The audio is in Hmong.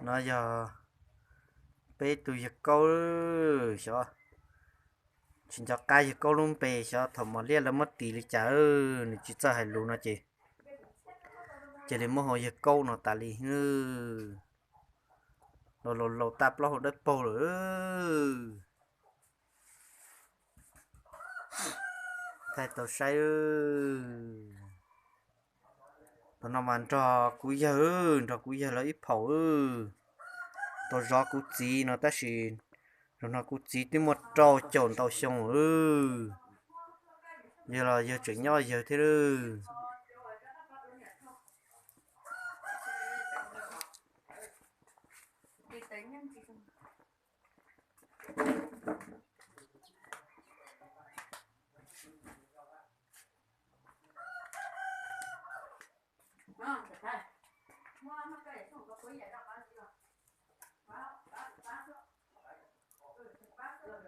No yog peb tus yawg Kaub xyov, tsis nco qab yawg Kaub lub npe xyov thaum Mos Liab lawv muab tis li cas, nws tsis txawj hais lus no ces cia li muab hu yawg Kaub no tas li. Los laus laus tag plaub hau dawb paug lawm. Thaij tau saib. Thaum no mas nrog kuv yawg, nrog kuv yawg lawv ib phaum, tau zov kuv txiv no tab sis zaum no kuv txiv twb muaj rau caum ntau xyoo, yawg los yawg tseem nyob yawg thiab.